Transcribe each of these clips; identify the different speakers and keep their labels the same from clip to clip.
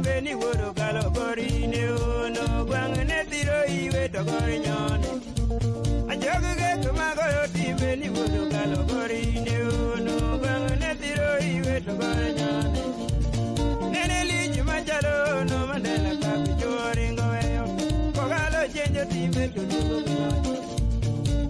Speaker 1: timbe ni wuod Ogalo gorine ono gweng' ne dhiro iwe to gor nyone. Ajog gek magoyo timbe ni wuod Ogalo gorine ono gweng' ne dhiro iwe to gor nyone. Nene lich machalo no Mandela kapicho ringo weyo Kogalo chenjo timbe to duogo gi loch.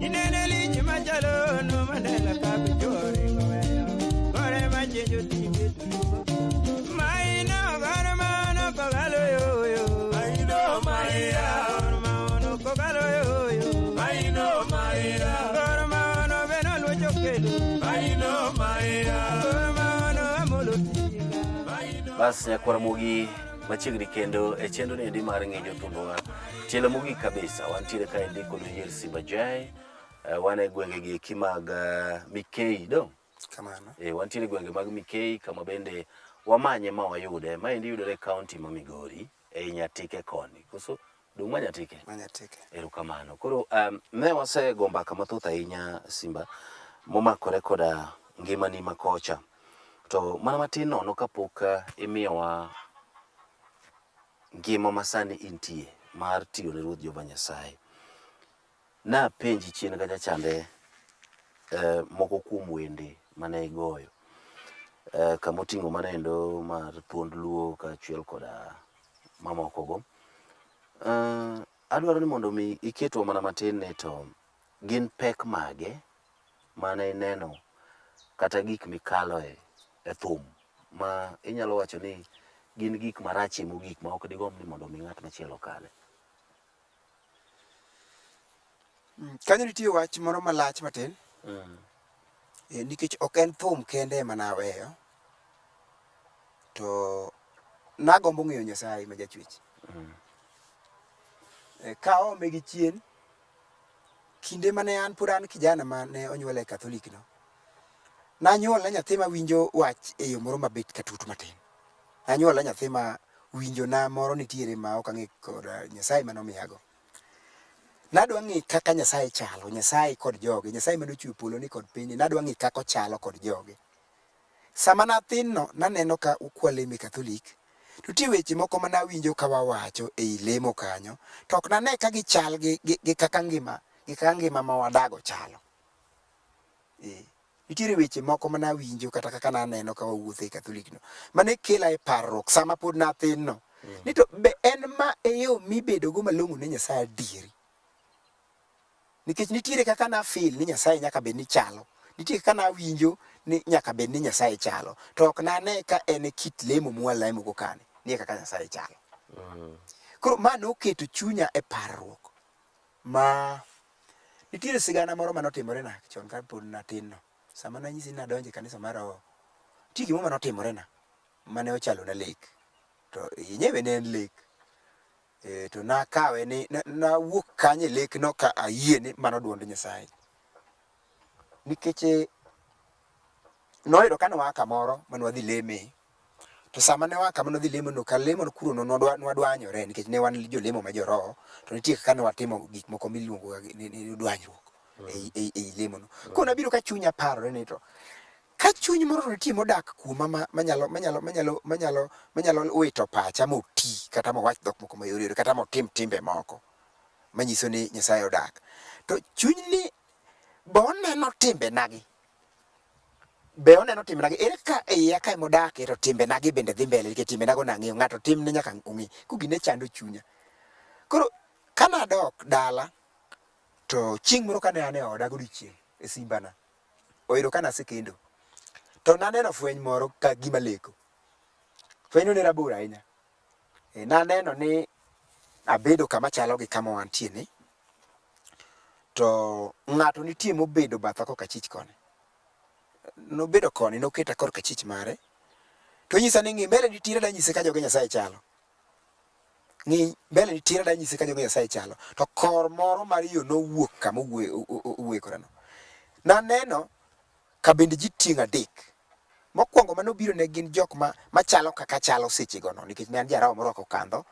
Speaker 1: Inene lich machalo no Mandela kapicho ringo weyo Gore machenjo timbe to duogo gi loch. Maino gor mano Kogalo yoyo.
Speaker 2: Maino maiya.
Speaker 1: Gor mano Kogalo yoyo.
Speaker 2: Maino maiya.
Speaker 1: Gor mano beno luocho kelo.
Speaker 2: Maino maiya.
Speaker 1: Gor mano Amolo tinga.
Speaker 2: Maino.
Speaker 3: Bas nyakwar Ramogi machiegni kendo e chenro ni endi mar ng'e jothumwa tielo mogik kabisa wantiere kaendi kod Oyier Simba Jai wan e gwenge gi eki mag Mikei dong
Speaker 4: Kamano.
Speaker 3: Wantiere e gwenge mag Mikei kama bende wamanye ma wayude. Maendi yudore e kaunti ma Migori ei Nyatike koni. Koso dong' ma Nyatike?
Speaker 4: Ma Nyatike.
Speaker 3: Erokamano. Koro ne wasego mbaka mathoth ahinya Simba momakore koda ngimani ma kocha. To mana matin nono kapok imiyowa ngima masani intie mar tiyo ne Ruoth Jehova Nyasaye. Napenji chien kacha chande moko kuom wende mane igoyo kama oting'o mano endo mar thuond luo kaachiel koda mamoko go. Adwaro ni mondo mi iketwa mana matin ni to gin pek mage mane ineno kata gik mikaloe e thum ma inyalo wacho ni gin gik marachie mogik ma ok digomb ni mondo mi ng'at machielo okale?
Speaker 4: Kanyo nitie wach moro malach matin. Nikech ok en thum kende ema naweyo, to nagombo ng'eyo Nyasaye ma jachwech. Kaome gi chien, kinde mane an pod an kijana mane onyuol e Katholik no, nanyuola nyathi mawinjo wach e yo moro mabet katut matin. Nanyuola nyathi ma winjo na moro nitiere ma ok ang'e kod Nyasaye mane omiyago. Nadwa ng'e kaka Nyasaye chalo, Nyasaye kod joge, Nyasaye mane ochweyo polo ni kod piny ni, nadwa ng'e kaka ochalo kod joge. Sama nathin no, naneno ka kwalemo e Katholik, to nitie weche moko ma nawinjo ka wawacho ei lemo kanyo, to ok nane ka gichal gi, gi, gi kaka ngima, gi kaka ngima ma wadago chalo. Eh. Nitiere weche moko ma nawinjo kata kaka naneno ka wawuotho e Katholik no, mane kela e parruok sama pod nathin no. Ni to be en ma e yo mibedogo malong'o ne Nyasaye adieri? Nikech nitiere kaka na feel ni Nyasaye nyaka bed ni chalo. Nitie kaka nawinjo ni nyaka bed ni Nyasaye chalo. To ok nane ka en e kit lemo mwalemogo kani, ni e kaka Nyasaye chalo. Koro ma noketo chunya e parruok ma nitiere sigana moro mane otimore na chon ka pod natin no. Sama nanyisi ni nadonjo e kanisa mar roho, nitie gimoro mane otimore na mane ochalo na lek. To yenyewe ne en lek. To nakawe ni nawuok kanyo e lek no ka ayie ni mano duond Nyasaye. Nikech noyudo ka nwa kamoro mane wadhi leme. To sama ne waa kama nwadhi lemo no, kar lemo kuro no nwadwanyore nikech ne wan jolemo ma joroho, to nitie kaka ne watimo gik moko miluongo ni dwanyruok ei lemo no. Koro nabiro ka chunya parore ni to ka chuny moro to nitie modak kuoma manyalo manyalo manyalo manyalo manyalo wito pacha moti kata mowach dhok moko mayoreyore kata motim timbe moko manyiso ni Nyasaye odak. To chunyni be oneno timbenagi. Be oneno timbenagi? Ere kaka e iya kae modakie to timbenagi bende dhi mbele nikech timbenago nang'eyo ng'ato timne nyaka ong'e. Koro gini ne chando chunya. Koro kane adok dala to chieng' moro kane an e oda godiochieng' e simbana, oyudo ka nasekendo. To naneno fweny moro ka gima leko. Fwenyno ne rabor ahinya. Naneno ni abedo kama chalo gi kama wantie ni, to ng'ato nitie mobedo batha kokachich koni. Nobedo koni, noketa korka achich mare. To onyisa ni ng'i mbele ni tir adanyisi ka joge Nyasaye chalo. Ng'i mbele ni tir adanyisi ka joge Nyasaye chalo. To kor moro mar yo nowuok kama owuoye korano. Naneno kabind ji tieng' adek. Mokwongo mane obiro ne gin jok ma machalo kaka chalo seche go no nikech ne an jarawo morwako kandho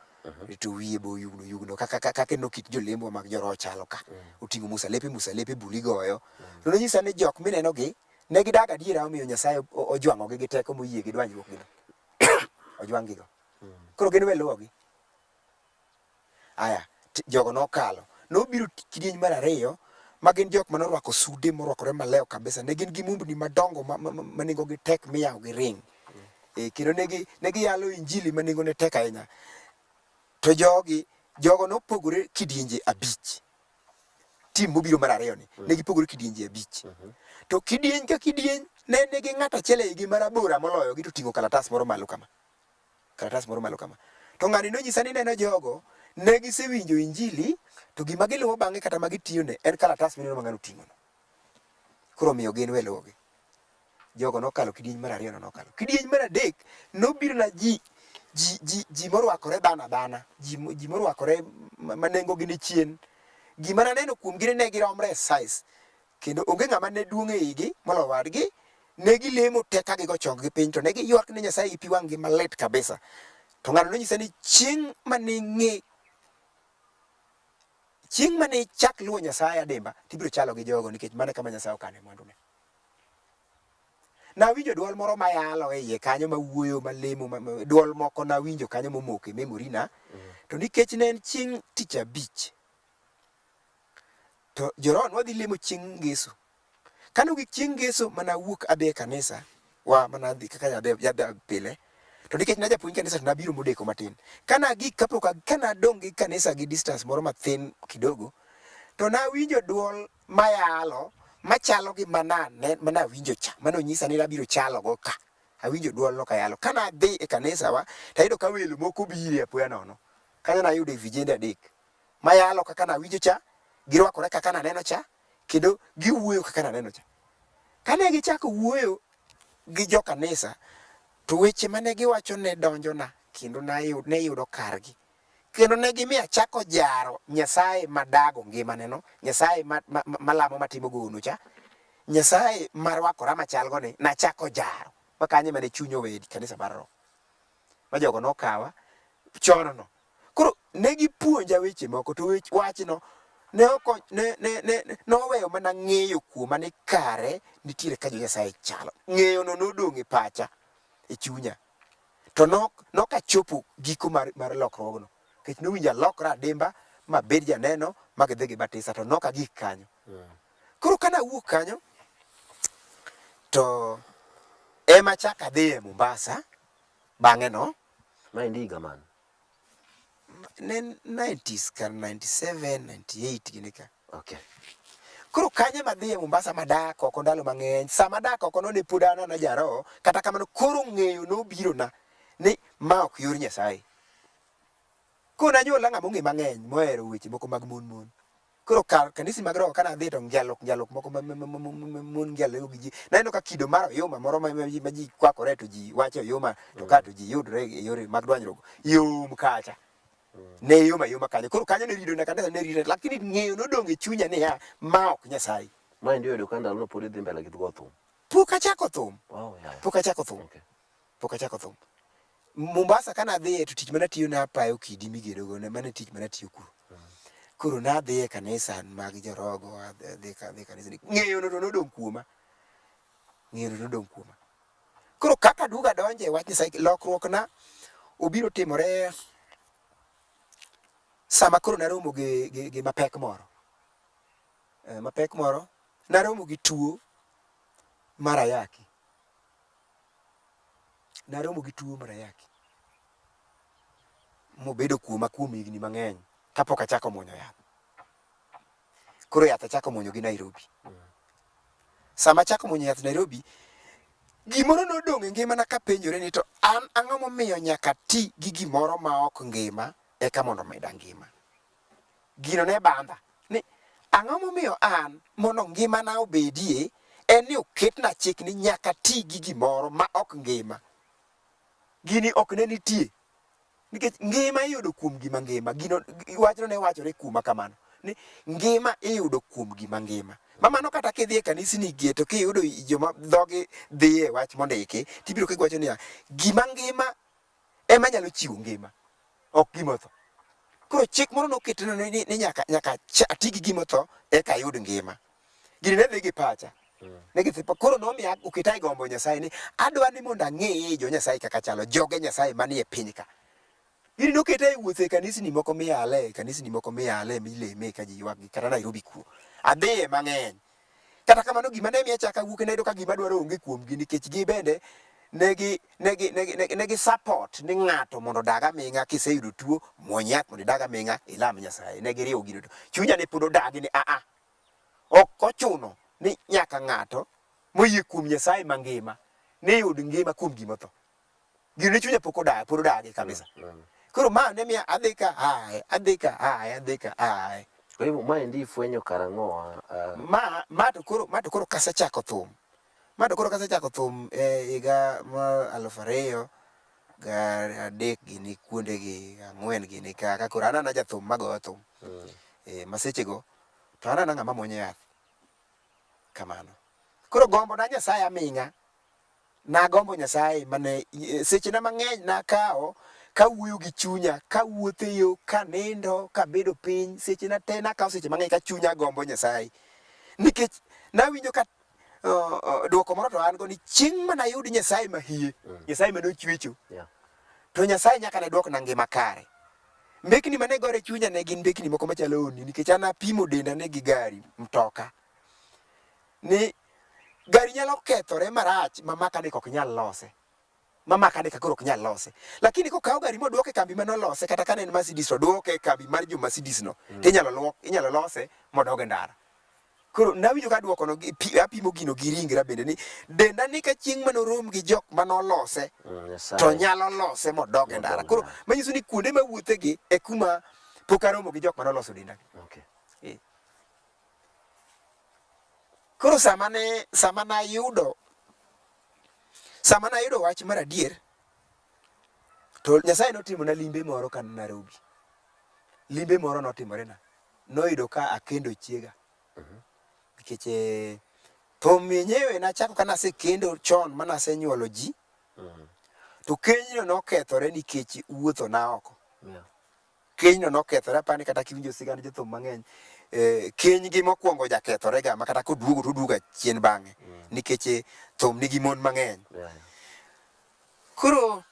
Speaker 4: to wiye be oyugno oyugno kaka kaka no kit jolemo mag joroho chalo ka. Oting'o musalepe musalepe bul igoyo. To nonyisa ni jok mineno gi ne gidag adiera omiyo Nyasaye ojwang'ogi gi teko moyie gi dwanyruok gi no. Ojwang' gi go. Koro gin we luwogi. Aya, jogo nokalo. Nobiro kidieny mar ariyo ma gin jok mane orwako sude morwakore malew kabisa. Ne gin gi mumbni madongo ma, ma, ma, ma nengogi tek miyawo gi ring. E, kendo ne giyalo injili ma nengone tek ahinya. To jogi, jogo nopogore kidienje abich. Tim mobiro mar ariyo ni, ne gipogore kidienje abich. To kidieny ka kidieny ne nigi ng'at achiel e igi marabora moloyogi to ting'o kalatas moro malo kama. Kalatas moro malo kama. To ng'ani nonyisa ni neno jogo ne gisewinjo injili to gima giluwo bang'e kata ma gitiyone en kalatas mineno ma ng'ano oting'ono. Koro omiyo gin we luwogi. Jogo nokalo kidieny mar ariyo no nokalo. Kidieny mar adek nobiro na ji ji ji ji morwakore dhano adhana, ji ji morwakore ma nengogi ni chien. Gima naneno kuomgi ni ne giromre e size kendo onge ng'ama ne duong' e igi moloyo wadgi. Ne gilemo te ka gigo chonggi piny to ne giywak ne Nyasaye gi pi wang'gi malit kabisa. To ng'ano nonyisa ni chieng' mane ing'e chieng' mane ichak luwo Nyasaye adimba tibiro chalo gi jogo nikech mano e kama Nyasaye okane mwandune. Nawinjo duol moro mayalo e iye kanyo mawuoyo malemo duol moko nawinjo kanyo momoko e memory na. To nikech ne en chieng' tich abich, to joroho nwadhi lemo chieng' ngeso. Kane ogik chieng' ngeso mana awuok adhi e kanisa wa mana adhi kaka jadhi jadhi pile. To nikech najapuonj kanisa to nabiro modeko matin. Kane agik kapok kane adong' gi kanisa gi distance moro mathin kidogo, to nawinjo duol mayalo machalo gi mana manawinjo cha manonyisa ni nabiro chalo go ka. Awinjo duol no kayalo. Kane adhi e kanisa wa tayudo ka welo moko biro apoya nono. Kanyo nayudo vijende adek mayalo kaka nawinjo cha, girwakore kaka naneno cha, kendo giwuoyo kaka naneno cha. Kane gichako wuoyo gi jo kanisa, to weche mane giwacho ne donjona kendo ne yudo kargi. Kendo ne gimiyo achako jaro Nyasaye madago ngimaneno, Nyasaye malamo matimo gono cha, Nyasaye marwakora machalgo ni, nachako jaro. Ma kanyo ema ne chuny owe kanisa mar Roho. Ma jogo nokawa chon no. Koro ne gipuonja weche moko to wech wachno ne ok ne ne ne noweyo mana ng'eyo kuoma ni kare nitiere ka jo Nyasaye chalo. Ng'eyo no nodong' e pacha e chunya. To nok nok achopo giko mar mar lokruogno. Nikech nowinjo alokra adimba mabed janeno ma gidhi gibatisa to nok agik kanyo. Koro kane awuok kanyo to ema achako adhi e Mombasa bang'e no.
Speaker 3: Maendi higa mane?
Speaker 4: Ne en 90s kar 97, 98 gini ka.
Speaker 3: Okay.
Speaker 4: Koro kanyo ema adhiye Mombasa madak oko ndalo mang'eny. Sama adak oko no ne pod an ana jaroho, kata kamano koro ng'eyo nobirona ni ma ok yor Nyasaye. Koro nanyuola ng'ama ong'e mang'eny mohero weche moko mag mon mon. Koro kar kanisni mag roho kane adhi to ngialok ngialok moko ma mon ngialrego gi ji. Naneno ka kido mar oyuma moro ma ji kwakore to ji wacho oyuma to ka to ji yudre e yore mag dwanyruok yom kacha. Ne yom ayoma kanyo. Koro kanyo ne rido na kanisa ne rito lakini ng'eyo nodong' e chunya niya ma ok Nyasaye.
Speaker 3: Maendi oyudo ka ndalono pod idhi mbele gi go thum.
Speaker 4: Pok achako thum.
Speaker 3: Oh, yeah.
Speaker 4: Pok achako thum.
Speaker 3: Okay.
Speaker 4: Pok achako thum. Mombasa kane adhiye to tich mane atiyo napayo kidi migedogo ne mane tich mane atiyo kuro. Koro nadhi e kanisa mag jorogo, adhi adhi kanisa. Ng'eyo no to nodong' kuoma. Ng'eyo no nodong' kuoma. Koro kaka aduogo adonjo e wach Nyasaye, lokruok na obiro timore sama koro naromo gi, gi, gi mapek moro. Eh, mapek moro, naromo gi tuo mar ayaki. Naromo gi tuo mar ayaki mobedo kuoma kuom higni mang'eny kapok achako muonyo yath. Koro yath achako muonyo gi Nairobi. Sama achako muonyo yath Nairobi, gimoro nodong' e ngimana kapenjore ni to an ang'o momiyo nyaka ti gi gimoro ma ok ngima eka mondo omeda ngima. Gino ne bandha ni ang'o momiyo an mondo ngimana obedie en ni oketna chik ni nyaka ti gi gimoro ma ok ngima. Gini ok ne nitie. Nikech ngima iyudo kuom gima ngima. Gino, wachno ne wachore kuoma kamano. Ni ngima iyudo kuom gima ngima. Ma mano kata kidhi e kanisni gie to kiyudo joma dhogi dhi e wach mondiki, tibiro kiwacho niya, gima ngima ema nyalo chiwo ngima, ok gima otho. Koro chik moro noketna ni, ni nyaka, nyaka ati gi gima otho eka ayud ngima. Gini ne dhi gi pacha. Ne gidhi koro nomiya oketa e gombo Nyasaye ni adwa ni mondo ang'eye jo Nyasaye kaka chalo, joge Nyasaye manie piny ka. Gini noketa e wuoth e kanisni moko miyale, kanisni moko miyale mileme ka ji ywak gi kata Nairobi kuo. Adhiye mang'eny. Kata kamano gima ne miya chak awuok nayudo ka gima adwaro onge kuomgi nikech gibende negi negi negi negi, negi support ni ng'ato mondo odag aming'a kiseyudo tuo muony yath mondo idag aming'a ilam Nyasaye. Ne giriwo gino to chunya ne pod odagi ni a a ok ochuno ni nyaka ng'ato moyie kuom Nyasaye mangima ni yud ngima kuom gima otho. Gino ne chunya pok odagi, pod odagi kabisa. Koro ma ne miya adhi ka ae, adhi ka ae, adhi ka ae.
Speaker 3: Kwa hivyo maendi ifwenyo karang'o?
Speaker 4: Ma to koro kasechako thum. Ma to koro kasechako thum e higa ma 2003 gini kuonde gi 4 gini ka ka koro an ana jathum magoyo thum. E, ma sechego to an ana ng'ama muonyo yath. Kamano. Koro gombo na Nyasaye aming'a. Nagombo Nyasaye mane sechena mang'eny nakawo kawuoyo gi chunya, kawuotho e yo, kanindo, kabedo piny, sechena te nakawo seche mang'eny ka chunya gombo Nyasaye. Nikech nawinjo ka duoko moro to an go ni chieng' mane ayud Nyasaye mahie, Nyasaye mane ochwecho, to Nyasaye nyaka ne duokna ngima kare. Mbekni mane gore chunya ne gin mbekni moko machalo honni nikech an apimo denda ne gi gari, mtoka. Ni gari nyalo kethore marach ma makanik ok nyal lose. Ma makanik koro ok nyal lose. Lakini kokaw gari modwoke e kambi manolose kata ka ne en Mercedes to odwoke e kambi mar jo Mercedes no mm. Tinyalo luok, inyalo lose modog e ndara. Koro nawinjo ka duoko no apimo gino gi ringra bende ni denda ni ka chieng' mane orom gi jok manolose to nyalo lose modog e ndara. Koro manyiso ni kuonde mawuothe gi e kuma pok aromo gi jok manoloso denda.
Speaker 3: Okay.
Speaker 4: E. Koro sama ne sama nayudo sama nayudo wach mar adier to Nyasaye notimona limbe moro ka Nairobi. Limbe moro notimorena. Noyudo ka akendo chiega. Nikech eh, thum yenyewe nachako ka nasekendo chon ma nasenyuolo ji. To kenyno nokethore nikech wuothona oko.
Speaker 3: Yeah.
Speaker 4: Kenyno nokethore apani kata kiwinjo sigand jothum mang'eny eh, kenygi mokwongo jakethore ga ma kata koduogo to oduogo achien bang'e nikech eh, thum nigi mon mang'eny.
Speaker 3: Yeah.
Speaker 4: Koro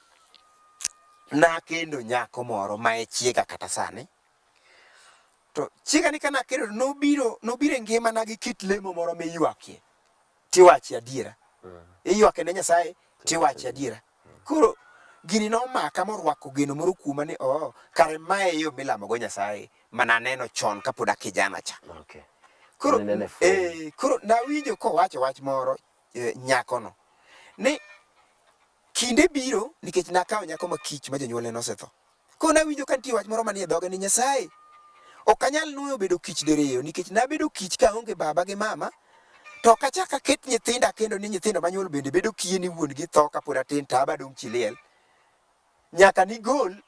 Speaker 4: nakendo nyako moro ma e chiega kata sani. To chiega ni ka nakendo to nobiro nobiro e ngimana gi kit lemo moro miywakie tiwache adiera. Iywake ne Nyasaye tiwache adiera. Koro gini nomaka morwako geno moro kuoma ni oh, kare mae e yo milamogo Nyasaye mana aneno chon kapod akijana cha.
Speaker 3: Okay.
Speaker 4: Koro,
Speaker 3: Ninene fweny.
Speaker 4: koro nawinjo kowacho wach moro nyakono ni kinde biro nikech nakawo nyako ma kich ma jonyuolne nosetho. Koro nawinjo ka nitie wach moro manie dhoge ni Nyasaye ok anyal nuoyo bedo kich diriyo nikech nabedo kich ka aonge baba gi mama to ok achak aket nyithinda kendo ni nyithindo manyuol bende bedo kiye ni wuon gi tho kapod atin to aba adong' chi liel. Nyaka nigol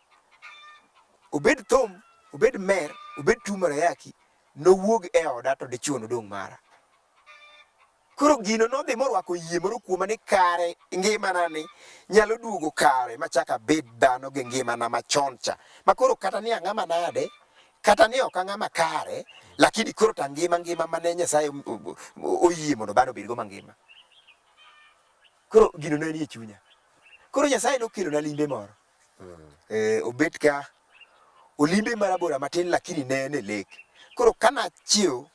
Speaker 4: obed thum, obed mer, obed tuo mar ayaki, nowuog e oda to dichuo nodong' mara. Koro gino nodhi morwako yie moro kuoma ni kare ngimana ni nyalo duogo kare machak abed dhano gi ngimana machon cha. Ma koro kata ni ang'ama nade, kata ni ok ang'ama kare, lakini koro to angima ngima mane Nyasaye oyie mondo dhano obedgo mangima. Koro gino ne nie chunya. Koro Nyasaye nokelona limbe moro. Obet ka olimbe marabora matin lakini ne en e lek. Koro kanachiew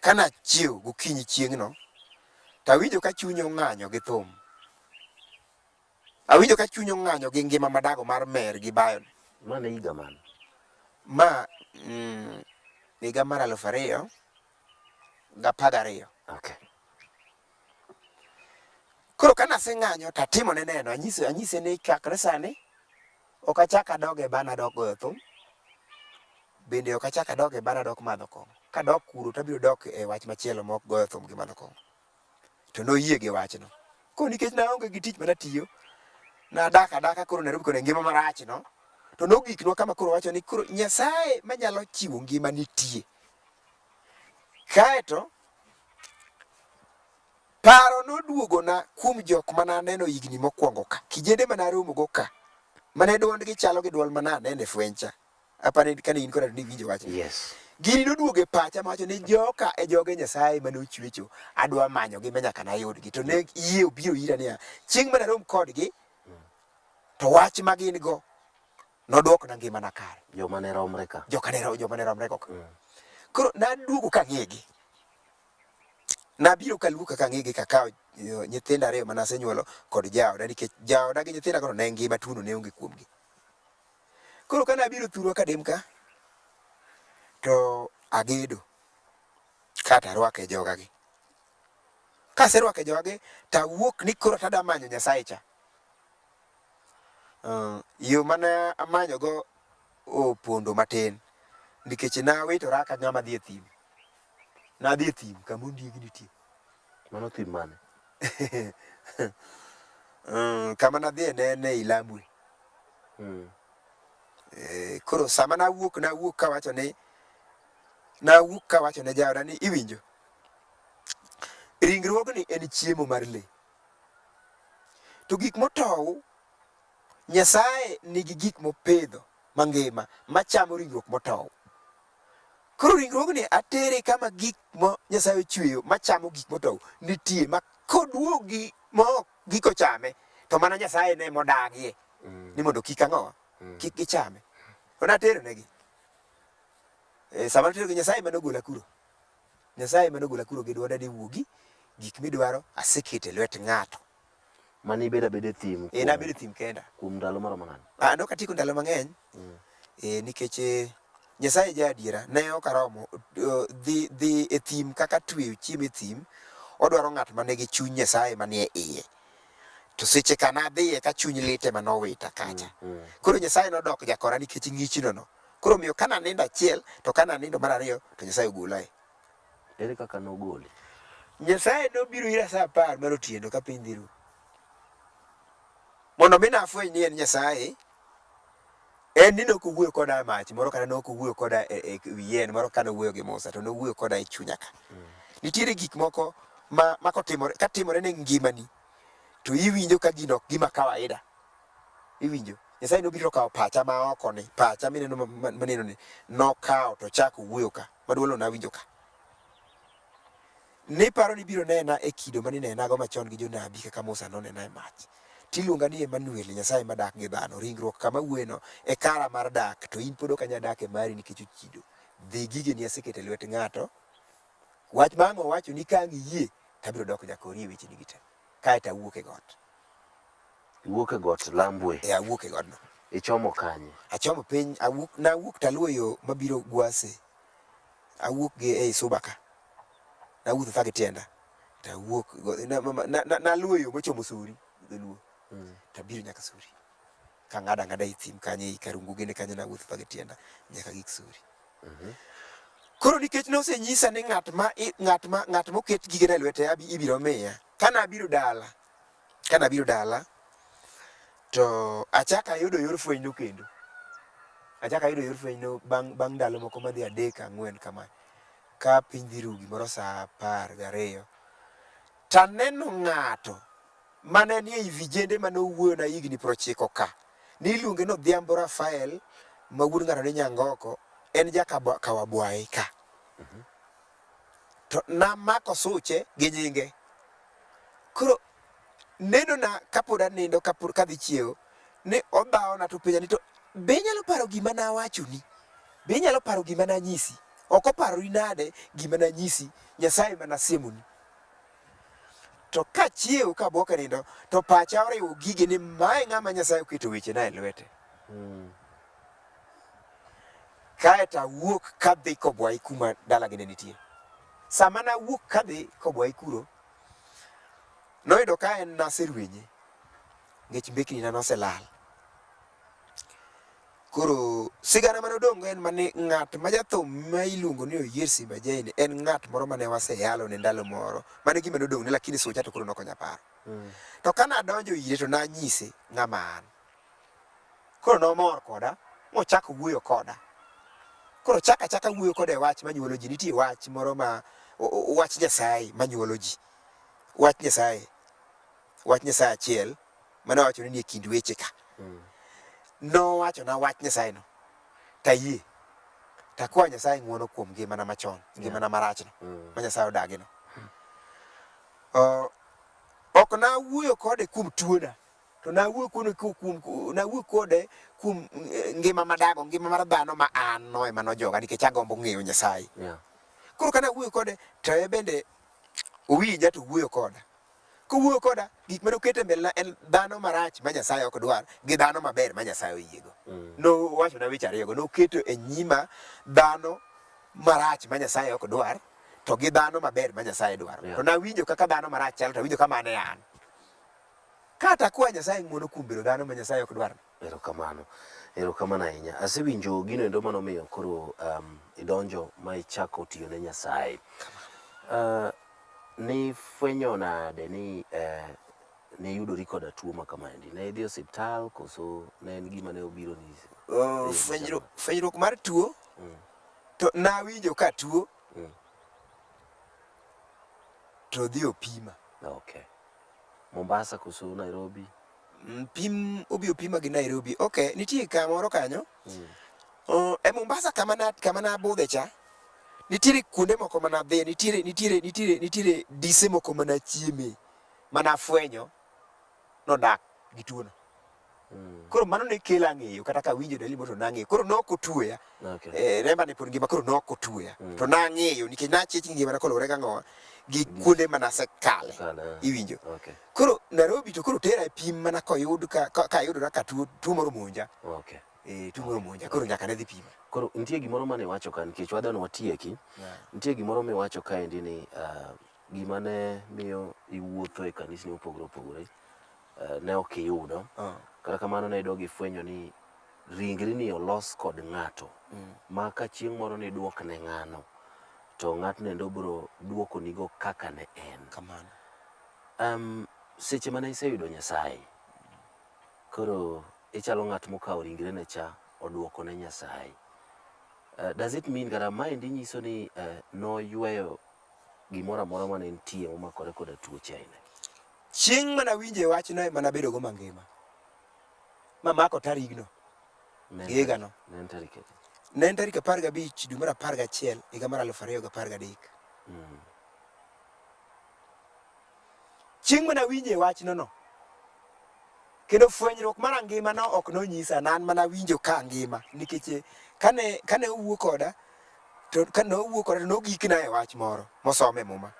Speaker 4: Kanachiew gokinyi chieng'no, to awinjo ka chunya ong'anyo gi thum. Awinjo ka chunya ong'anyo gi ngima madago mar mer gi bayo ni.
Speaker 3: Ma ne higa mane?
Speaker 4: Ma higa mar 2012.
Speaker 3: Okay.
Speaker 4: Koro ka naseng'anyo to atimo ne neno, anyiso anyise ni chakre sani ok achak adog e bar adok goyo thum. Bende ok achak adog e bar adok madho kong'o. Kadok kuro to abiro dok e wach machielo ma ok goyo thum gi madho kong'o. To noyie gi wachno. Koro nikech naonge gi tich manatiyo, nadak adaka koro Nairobi koro e ngima marach no, to nogiknwa kama koro wacho ni koro Nyasaye manyalo chiwo ngima nitie. Kaeto paro noduogona kuom jok mane aneno higni mokwongo ka, kijende mane aromogo ka, mane duondgi chalo gi duol mane aneno e fweny cha. Apani kane in koda to niwinjo wachno.
Speaker 3: Yes.
Speaker 4: Gini noduogo e pacha mawacho ni joka e joge Nyasaye mane ochwecho, adwa manyogi ma nyaka nayudgi. To ne yie obiro ira niya, chieng' mane arom kodgi, to wach ma gin go. Nodwokna ngimana kare.
Speaker 3: Joma ne romre ka.
Speaker 4: Joka ne joma ne romre go ka. Koro naduogo kang'egi. Nabiro kaluo kaka ang'egi kakawo nyithindo ariyo mane asenyuolo kod jaoda nikech jaoda gi nyithinda go ne ngima tuono ne onge kuomgi. Koro kane abiro thurwa kadem ka to agedo kato arwako e jogagi. Kaserwako e jogagi to awuok ni koro to adwa manyo Nyasaye cha. Yo mane amanyogo opondo matin nikech nawitora ka ng'ama dhi e thim. Nadhi e thim kama ondiegi nitie.
Speaker 3: Mano thim mane?
Speaker 4: Kama nadhiye ne en ei Lambwe. Koro sama nawuok nawuok kawacho ni nawuok kawacho ne jaoda ni iwinjo, ringruogni en chiemo mar lee. To gik motow, Nyasaye nigi gik mopidho mangima machamo ringruok motow. Koro ringruogni atere kama gik ma Nyasaye ochweyo machamo gik motow nitie ma koduogi ma ok giko chame to mana Nyasaye ne modagie ni mondo kik ang'o kik gichame. To natero negi. E, sama natero gi Nyasaye ema nogola kuro. Nyasaye ema nogola kuro gi dwonda ni wuogi gik midwaro aseketo e lwet ng'ato.
Speaker 3: Mane ibedo abeda e thim?
Speaker 4: E, nabedo e thim kenda.
Speaker 3: Kuom ndalo maromo nade?
Speaker 4: Ah, nok atieko ndalo mang'eny. E, nikech eh, Nyasaye ja adiera, ne ok aromo dhi, dhi e thim kaka tweyo chiemo e thim, odwaro ng'at ma nigi chuny Nyasaye manie iye. To seche ka nadhiye ka chuny lit ema nowita kacha. Koro Nyasaye nodok jakora nikech ng'ichno no. Koro omiyo ka nanindo achiel to ka nanindo mar ariyo to Nyasaye ogolae.
Speaker 3: Ere kaka nogoli?
Speaker 4: Nyasaye nobiro ira saa apar mar otieno ka piny dhi ru. Mondo mi nafweny ni en Nyasaye, en ni nok owuoyo koda e mach moro kata nok owuoyo koda e, e wi yien moro kane owuoyo gi Musa, to nowuoyo koda e chunya ka. Nitiere gik moko ma, ma kotimore, katimore ne ngimani, to iwinjo ka gino ok gima kawaida. Iwinjo? Nyasaye nobiro kawo pacha ma oko ni, pacha mineno maneno ni, nokawo to chako wuoyo ka, ma dwolno nawinjo ka. Niparo ni ibiro nena e kido mane inenago machon gi jonabi kaka Musa nonena e mach. Tiluonga ni Emanuel, Nyasaye madak gi dhano. Ringruok kama awuoyeno e kara mar dak, to in pod ok anyal dak e mari nikech ochido. Dhi gigeni aseketo e lwet ng'ato. Wach ma ang' owachoni ka ang' iyie, to abiro doko jakori e wechenigi te. Kaeto awuok e got.
Speaker 3: Iwuok e got Lambwe.
Speaker 4: E awuok e godno.
Speaker 3: Ichomo kanye?
Speaker 4: Achomo piny, awuok, nawuok taluwo yo mabiro Gwase. Awuok gi ei Suba ka. Nawuotho tha gi tienda. To awuok, naluwo yo mochomo Suri, dholuo. Tabiro nyaka Suri. Kang'ado ang'ada ei thim kanyo ei Karungu gini kanyo nawuotho tha gi tienda nyaka gik Suri. Koro nikech nosenyisa ni ng'at ma ng'at ma ng'at moket gigena e lwete abi ibiro miya. Kana abiro dala, kana abiro dala to achako ayudo yor fwenyno kendo. Achako ayudo yor fwenyno bang' bang' ndalo moko madhi adek ang'wen kama. Ka piny dhi ru gimoro saa apar gariyo. Taneno ng'ato mane nie i vijende mane owuoyona higni prochiko ka. Niluonge ni Odhiambo Rafael ma wuod ng'ato ni Nyangoko, en ja Kawabwayi ka. To namako suche gi nyinge. Koro nenona kapod anindo kapod kadhi chiewo ni odhawona to penja ni to be inyalo paro gima nawachoni? Be inyalo paro gima nanyisi? Ok oparori nade gima nanyisi? Nyasaye ema nasiemoni. To kachiewo kabuok e nindo to pacha oriwo gige ni mae ng'ama Nyasaye oketo wechena e lwete. Kaeto awuok kadhi Kobwayi kuma dalagi ne nitie. Sama nawuok kadhi Kobwayi kuro, noyudo ka en naserwenye nikech mbekni na noselal. Koro sigana mane odong' en mane ng'at ma jathum ma iluongo ni Oyier Simba Jane en ng'at moro mane waseyalo ne ndalo moro. Mano e gima nodong' ne lakini sucha to koro nokonya paro. To ka nadonjo ire to nanyise ng'ama an. Koro nomor koda mochako wuoyo koda. Koro chaka achaka wuoyo koda e wach manyuolo ji. Nitie wach moro ma wach Nyasaye manyuolo ji. Wach Nyasaye. Wach Nyasaye achiel mane owacho ni e kind weche ka. Nowachona wach Nyasaye no. Tayie. Takwayo Nyasaye ng'uono kuom ngimana machon, ngimana marachno ma Nyasaye odagi no. Ok nawuoyo kode kuom tuona. To nawuoyo kuno kuom nawuoyo kode kuom eh, ngima madago, ngima mar dhano ma an no ema nojoga nikech agombo ng'eyo Nyasaye.
Speaker 3: Yeah.
Speaker 4: Koro ka nawuoyo kode to en bende owinja to owuoyo koda. Kowuoyo koda, gik mane oketo e mbelena en dhano marach ma Nyasaye ok dwar gi dhano maber ma Nyasaye oyiego. Nowachona weche ariyogo, noketo e nyima dhano marach ma Nyasaye ok dwar to gi dhano maber ma Nyasaye dwaro.
Speaker 3: Yeah.
Speaker 4: To nawinjo kaka dhano marach chalo to awinjo ka mano e an. Kata akwa Nyasaye ng'wono kuom bedo dhano ma Nyasaye ok dwar.
Speaker 3: Erokamano. Erokamano ahinya. Asewinjo gino endo manomiyo koro um, idonjo ma ichako tiyo ne Nyasaye. Uh, nifwenyo nade ni eh, niyudori koda tuo ma kamaendi? Ne idhi osiptal koso ne en gima ne obiro ni?
Speaker 4: Uh, fwenyruok mar tuo to nawinjo ka tuo to dhi opima.
Speaker 3: Okay. Mombasa koso Nairobi?
Speaker 4: Mm, pim obi opima gi Nairobi. Okay, nitie kamoro kanyo. E Mombasa kama na kama nabudhe cha. Nitiere kuonde moko mana dhiye, nitiere nitiere nitiere nitiere dise moko mana chieme mana fwenyo nodak gi tuono. Koro mano ne kela ng'eyo kata ka winjo dalili moro to nang'eyo. Koro nok otweya.
Speaker 3: Okay.
Speaker 4: Eh, remba ne pod ngima koro nok otweya. To nang'eyo nikech nachich gi ngimana koluwore gang'owa gi kuonde manasekale.
Speaker 3: Kale, eh.
Speaker 4: Iwinjo.
Speaker 3: Okay.
Speaker 4: Koro Nairobi to koro tera e pim mana koyud ka ka ka ayudora ka tuo tuo moro monja.
Speaker 3: Okay.
Speaker 4: Eh, tuo moro monja koro nyaka ne dhi pima.
Speaker 3: Koro nitie gimoro mane iwacho ka nikech wadwa ni watieki. Nitie gimoro miwacho kaendi ni uh, gima ne miyo iwuotho e kanisni mopogore opogore uh, ne ok iyudo. Kata kamano ne idog ifwenyo ni ringri ni olos kod ng'ato ma ka chieng' moro niduok ne ng'ano to ng'atno endo biro duokonigo kaka ne en.
Speaker 4: Kamano.
Speaker 3: Seche mane iseyudo Nyasaye, koro ichalo ng'at mokawo ringrene cha oduoko ne Nyasaye. Does it mean kata maendi nyiso ni noyweyo gimoro amora mane nitie momakore koda tuoche aina?
Speaker 4: Chieng' mane awinje wachno ema nabedo go mangima. Mamako tarigno. Higano.
Speaker 3: Ne en tarik adi?
Speaker 4: Ne en tarik 15 dwe mar 11 higa mar 2013. Chieng' mane awinje wachno no, kendo fwenyruok mar angima no ok nonyisa, ne an mana awinjo ka angima nikech eh, kane kane owuo koda to kane owuo koda to nogikna e wach moro mosom e muma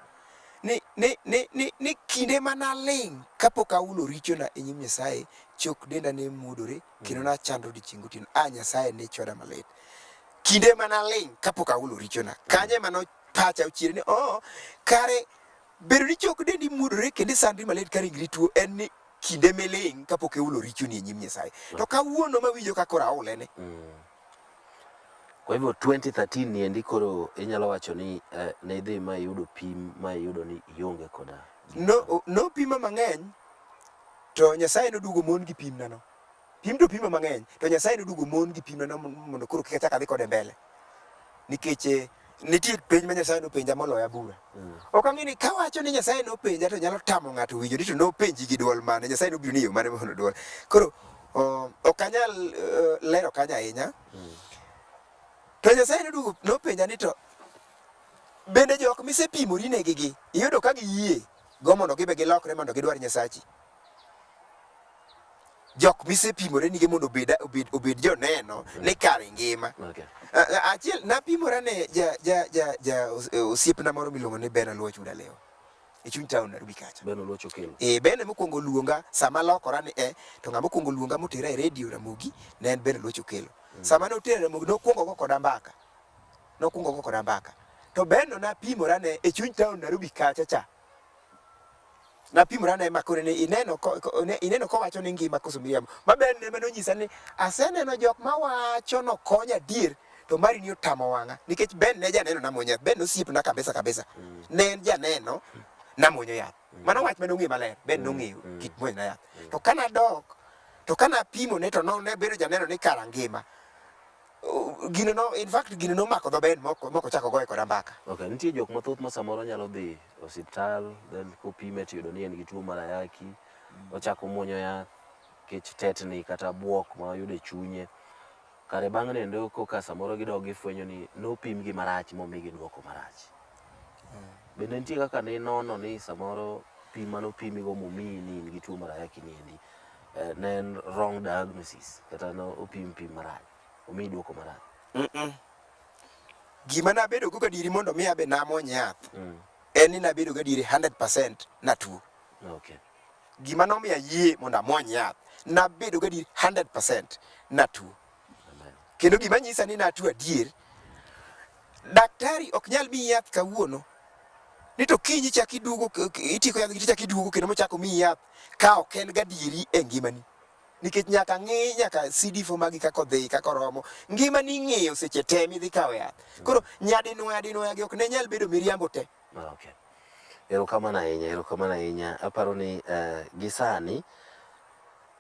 Speaker 4: ni ni ni ni, ni kinde mana aling' kapok ahulo richona e nyim Nyasaye, chok denda ne muodore kendo nachando odiechieng' gotieno. A Nyasaye ne chwada malit. Kinde mana aling' kapok ahulo richona, kanyo ema no pacha ochier ni oh, kare bedo ni chok dendi muodore kendo isandri malit ka ringri tuo en ni kinde miling' kapok ihulo richoni e nyim Nyasaye. To kawuono mawinjo ka koro ahule ni
Speaker 3: Kwa hivyo 2013 ni endi koro inyalo wacho ni eh, ne idhi ma iyudo pim ma iyudo ni ionge koda
Speaker 4: no nopima mang'eny to Nyasaye noduogo mon gi pimna no. Pim to pima mang'eny to Nyasaye noduogo mon gi pimna no mondo koro kik achak adhi kode mbele. Nikech eh, nitie penj ma Nyasaye nopenja moloya bura. Ok ang'e ni kawacho ni Nyasaye nopenja to nyalo tamo ng'ato winjo ni to nopenji gi duol mane, Nyasaye nobiro ni yo mane mondo duol. Koro ok anyal lero kanyo ahinya. To Nyasaye noduogo nopenja ni to bende jok misepimori negi gi iyudo ka giyie go mondo gibe gilokre mondo gidwar Nyasachi. Jok misepimore nige mondo obed, obed, obed joneno ni kare ngima.
Speaker 3: Okay.
Speaker 4: Achiel napimora ne ja, ja, ja, ja osiepna moro miluongo ni Ben Oluoch Udalewa e chuny town Nairobi kacha.
Speaker 3: Ben Oluoch Okello.
Speaker 4: E, Ben ema okwongo luonga sama lokora ni e to ng'ama okwongo luonga motera e redio Ramogi ne en Ben Oluoch Okello. Sama notera Ramogi nokwongo go koda mbaka. Nokwongo go koda mbaka. To Ben no napimora ne e chuny town Nairobi kacha cha. Napimora ne makore ni ineno ko, ko, ne, ineno kowacho ni ngima koso miriambo. Ma Ben ne nonyisa ni aseneno jok mawacho nokonya adier to mari ni otamo wang'a nikech Ben ne janeno namuonyo yath. Ben osiepna kabisa kabisa. Ne en janeno namuonyo yath. Mano wach mane ong'eyo maler. Ben nong'eyo kit muonyo na yath. To kana dok to kana pimo ne to no ne bedo janeno ni kara ngima. Gino no in fact gino nomako dho Ben moko moko chako goye koda mbaka.
Speaker 3: Okay, nitie jok mathoth ma samoro nyalo dhi osiptal then kopime to yudo ni en gi tuo mar ayaki, ochako muonyo yath nikech tetni kata buok ma oyudo e chunye. Kare bang' nendo koka samoro gidok gifwenyo ni nopimgi marach momigi duoko marach. Bende nitie kaka ninono ni samoro pim manopimigo momiyi ni in gi tuo mar ayaki ni endi ne en wrong diagnosis kata ne opim pim marach, omiyi duoko marach?
Speaker 4: Gima nabedo go gadieri mondo mi abe namuony yath en ni nabedo gadieri 100% natuo. Gima nomiyo ayie mondo amuony yath, nabedo gadieri 100% natuo.
Speaker 3: Amen.
Speaker 4: Kendo gima nyisa ni natuo adier, daktari ok nyal miyi yath kawuono ni to kiny ichak iduogo itieko yath tichak iduogo kendo mochak omiyi yath ka ok en gadieri e ngimani. Nikech nyaka ng'i nyaka CD4 magi kaka odhi kaka oromo. Ngimani ing'iyo seche te midhi kawo yath. Koro nyadinwoya dinwoya gi ok ne nyal bedo miriambo te.
Speaker 3: Okay. Erokamano ahinya, erokamano ahinya. Aparo ni gi sani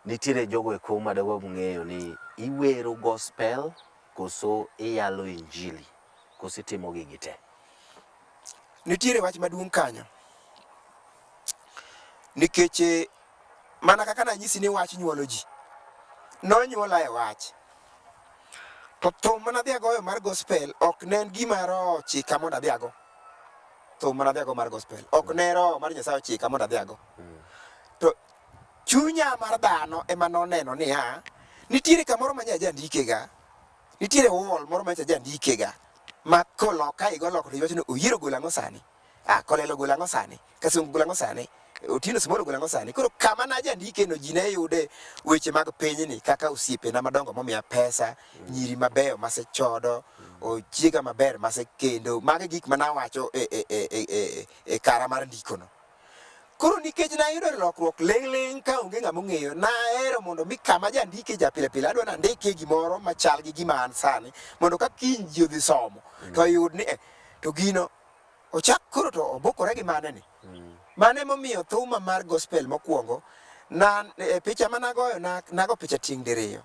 Speaker 3: nitiere jogo eko madagomb ng'eyo ni iwero gospel koso iyalo injili koso itimo gigi te?
Speaker 4: Nitiere wach maduong' kanyo. Nikech mana kaka nanyisi ni wach nyuolo ji, nonyuola e wach. To thum mana adhi agoyo mar gospel ok ne en gima roho ochika mondo adhi ago. Thum mana adhi ago mar gospel ok ne roho mar Nyasaye ochika mondo adhi ago. To chunya mar dhano ema noneno niya, nitiere kamoro ma nyaja ndikega, nitiere wall moro ma nyaja ndikega, ma koloka igo loko to iwacho ni Oyiero ogolo ang'o sani? Ah, Kolelo ogolo ang'o sani? Kasongo ogolo ang'o sani? Otieno Small ogolo ang'o sani? Koro kama najandike no ji ne yude weche mag pinyni kaka osiepena madongo momiya pesa, nyiri mabeyo masechodo, ochiega maber masekendo. Mago e gik ma nawacho e kara mar ndikono. Koro nikech nayudo lokruok ling' ling' ka onge ng'ama ong'eyo, nahero mondo mi kama jandike ja pile pile adwa nandikie gimoro machal gi gima an sani mondo ka kiny ji odhi somo to oyud ni to gino ochak koro to obukore gi mane ni. Mano emomiyo thuma mar gospel mokwongo na e picha managoyo na nago picha tieng' diriyo.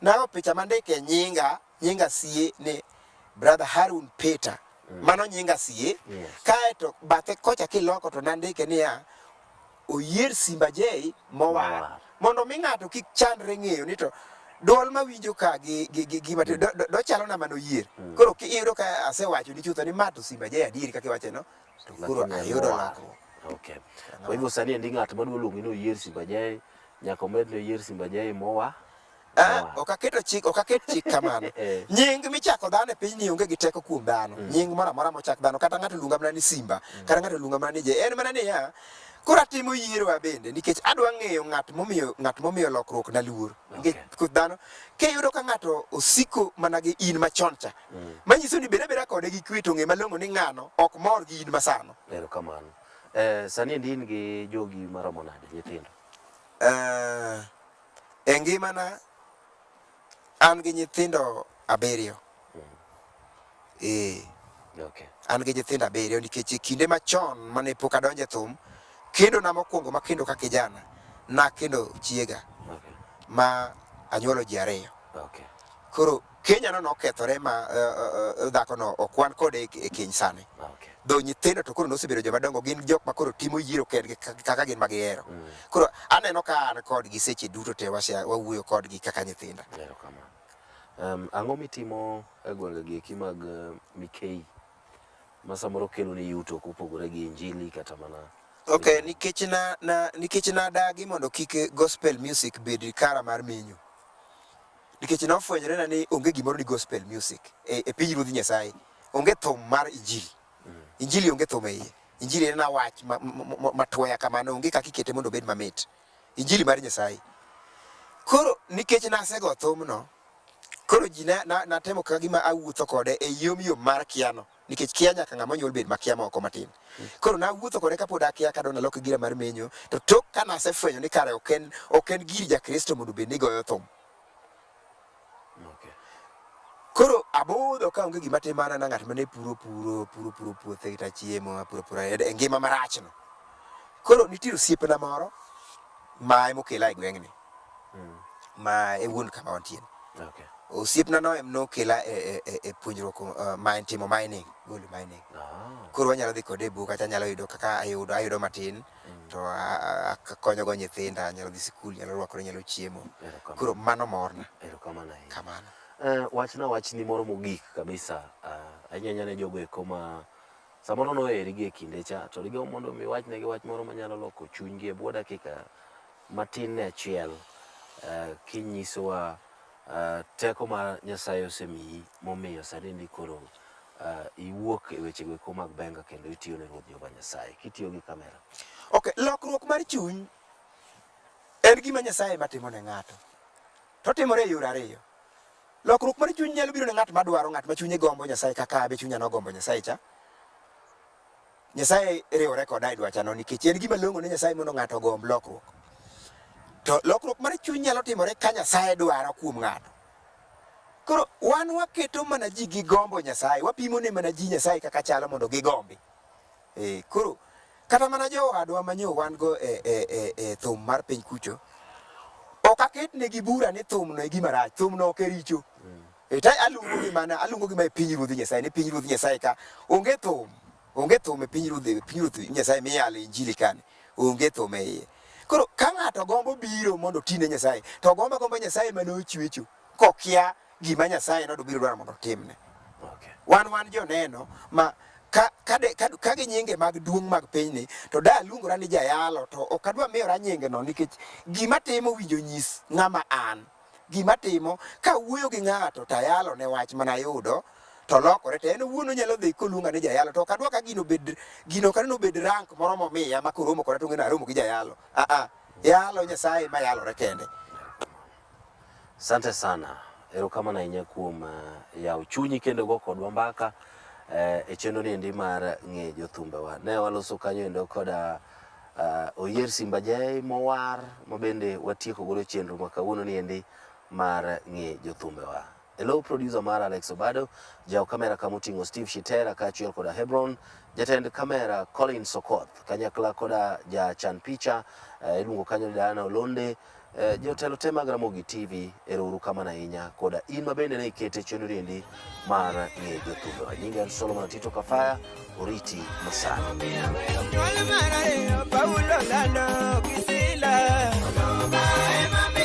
Speaker 4: Nago picha mandike nyinga, nyinga sie ni Brother Harun Peter. Mano nyinga sie.
Speaker 3: Yes.
Speaker 4: Kaeto bathe kocha kiloko to nandike niya Oyier Simba J mowar.
Speaker 3: Mowar.
Speaker 4: Mondo mi ng'ato kik chandre ng'eyo ni to duol mawinjo ka gi gi gi gima do, do, dochalo na mano yier. Koro iyudo ka asewacho ni chutho ni ma to Simba J adieri kaka iwache no to koro
Speaker 3: Lakini en
Speaker 4: ayudo
Speaker 3: mowar.
Speaker 4: lokruok.
Speaker 3: Okay. Kwa hivyo sani endi ng'at madwa luongi ni Oyier Simba J nyaka omed ni Oyier Simba J mowa.
Speaker 4: Ah, ok aketo chik, ok aket chik kamano. Nying michako dhano e pinyni onge gi teko kuom dhano. Nying moro amora mochak dhano, kata ng'ato luonga mana ni Simba, kata ng'ato luonga mana ni Je. En mana niya, koro atimo yiero abende nikech adwa ng'eyo ng'at momiyo ng'at momiyo lokruok na luor. Nikech koth dhano kiyudo ka ng'ato osiko mana gi in machon cha, manyiso ni bed abeda kode gi kwe to ng'e malong'o ni ng'ano ok mor gi in masano.
Speaker 3: Erokamano. Sani endi in gi jogi maromo nade nyithindo?
Speaker 4: E ngimana an gi nyithindo abiriyo. Ee.
Speaker 3: Okay.
Speaker 4: An gi nyithindo abiriyo nikech e kinde machon mane pok adonjo e thum, kendo na mokwongo makendo ka kijana, nakendo chiega ma anyuolo ji ariyo.
Speaker 3: Okay.
Speaker 4: Koro Kenya no nokethore ma dhako no ok wan kode e keny sani.
Speaker 3: Okay.
Speaker 4: Dho nyithindo to koro nosebedo joma dongo gin jok ma koro timo yiero kendgi kaka gin ma gihero. Koro aneno ka an kodgi seche duto te wawuoyo kodgi kaka nyithinda.
Speaker 3: Erokamano. Ang'o mitimo e gwenge gi eki mag Mikei ma samoro kelo ni yuto kopogore gi injili kata mana
Speaker 4: Okay, nikech na, na nikech nadagi mondo kik gospel music bed kara mar menyo. Nikech nofwenyore na ni onge gimoro ni gospel music e piny Ruodh Nyasaye. Onge thum mar injili. Injili onge thum e iye. Injili en wach matuoya kamano, onge kaka ikete mondo obed mamit. Injili mar Nyasaye. Koro nikech nasego thumno, koro ji natemo ka gima awuotho kode e yom yom mar kiano. Nikech kia nyaka ng'ama onyuol bed makia moko matin. Koro nawuotho kode kapod akia kadwa nalok gira mar menyo, to tok ka nasefwenyo ni kare ok en gir Jakristo mondo obed ni goyo thum.
Speaker 3: Okay.
Speaker 4: Koro abudho ka onge gima timana na ng'at mane puro puro puro puro puothe to achiemo apuro puro e ngima marachno. Koro nitie osiepna moro ma emokela e gweng'ni. Ma e wuon kama wantie.
Speaker 3: Okay.
Speaker 4: Osiepna no em nokela e puonjruok mine, timo mining, gold mining. Koro wanyalo dhi kode e buok kata anyalo yudo kaka ayudo matin to akonyogo nyithinda, anyalo dhi sikul, anyalo rwakore, anyalo chiemo.
Speaker 3: Erokamano.
Speaker 4: Koro mano morna.
Speaker 3: Erokamano ahinya.
Speaker 4: Kamano.
Speaker 3: Wachna wachni moro mogik kabisa, ahinya ahinya ne jogo eko ma samoro noheri gi e kinde cha to digomb mondo mi iwachnegi wach moro manyalo loko chunygi e bwo dakika matin ne achiel. Kinyisowa teko ma Nyasaye osemiyi momiyo sani ni koro iwuok e wechego eko mag benga kendo itiyo ne Ruoth Jehova Nyasaye kitiyo gi kamera.
Speaker 4: Okay, lokruok mar chuny en gima Nyasaye ema timo ne ng'ato. To timore e yore ariyo. Lokruok mar chuny nyalo biro ne ng'at madwaro, ng'at ma chunye gombo Nyasaye kaka abe chunya nogombo Nyasaye cha. Nyasaye riwore koda e dwachano nikech en gima long'o ne Nyasaye mondo ng'ato ogomb lokruok. To lokruok mar chuny nyalo timore ka Nyasaye dwaro kuom ng'ato. Koro wan waketo mana ji gi gombo Nyasaye, wapimo ne mana ji Nyasaye kaka chalo mondo gigombi. E, koro kata mana jowadwa ma nyo wan go e, e, e, e thum mar piny kucho, ok aketnegi bura ni thumno e gima rach, thumno ok e richo. E, ta aluongo gi mana aluongo gi ma e piny ruodh Nyasaye ni piny ruodh Nyasaye ka onge thum, onge thum e piny ruodh Nyasaye miyalo injili kani, onge thum e iye. Koro ka ng'ato gombo biro mondo oti ne Nyasaye, to gombo agomba Nyasaye mane ochwecho kokia gima Nyasaye nodobiro dwaro mondo otimne.
Speaker 3: Okay.
Speaker 4: Wan joneno ma ka, ka, de, ka, ka gi nyinge mag duong' mag pinyni to da aluongora ni jayalo to ok adwa miyora nyinge no nikech gima timo winjo nyis ng'ama an. Gima timo ka awuoyo gi ng'ato to ayalo ne wach mana ayudo to lokore to en owuon onyalo dhi koluonga ni jayalo to ok adwa ka gino bed gino ok aneno obed rank moro momiya ma koromo koda to ong'e ni aromo gi jayalo. Ah ah, yalo Nyasaye ma yalore kende.
Speaker 3: Asante sana. Erokamano ahinya kuom yawo chunyi kendo go kodwa mbaka e chenro ni endi mar ng'e jothumbewa. Ne waloso kanyo endo koda Oyier Simba Jay mowar ma bende watieko godo chenro ma kawuono ni endi mar ng'e jothumbewa. Hello producer mar Alex Obado, jaw kamera kamoting'o Steve Shitera kaachiel koda Hebron, jatend kamera Colin Sokoth, kanyakla koda jachan picha iluongo kanyo ni Diana Olonde, jotelo te mag Ramogi TV, ero uru kamano ahinya koda in ma bende ne ikete chenro ni endi mar ng'e jothumbewa. Nyinga en Solomon Atito Kafaya, oriti masani.
Speaker 1: Nyuol mar ariyo Paulo lando gi Sila.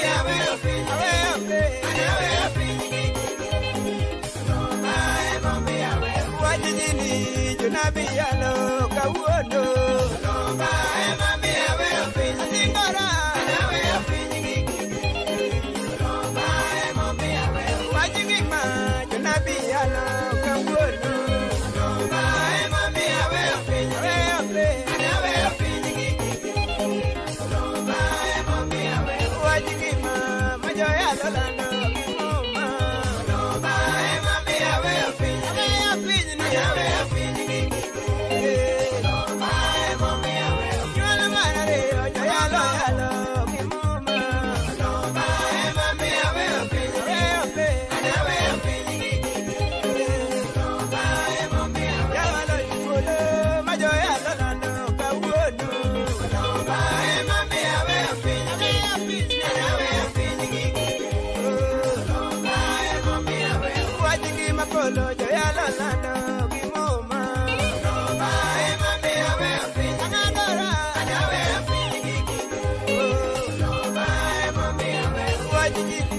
Speaker 1: Aweyo piny. Wach injili jonabi yalo kawuono. Asingora. Wach ngima jonabi yalo kawuono. Aweyo piny. Wach ngima ma joyalo lando gi muma. Aweyo piny ni. Nyuol mar ariyo joyalo yalo gi muma. Aweyo piny. Jawalo polo ma joyalo lando kawuono. Aweyo piny ni. Wach ngima polo joyalo lando gi muma. Ang'adora. Wach injili.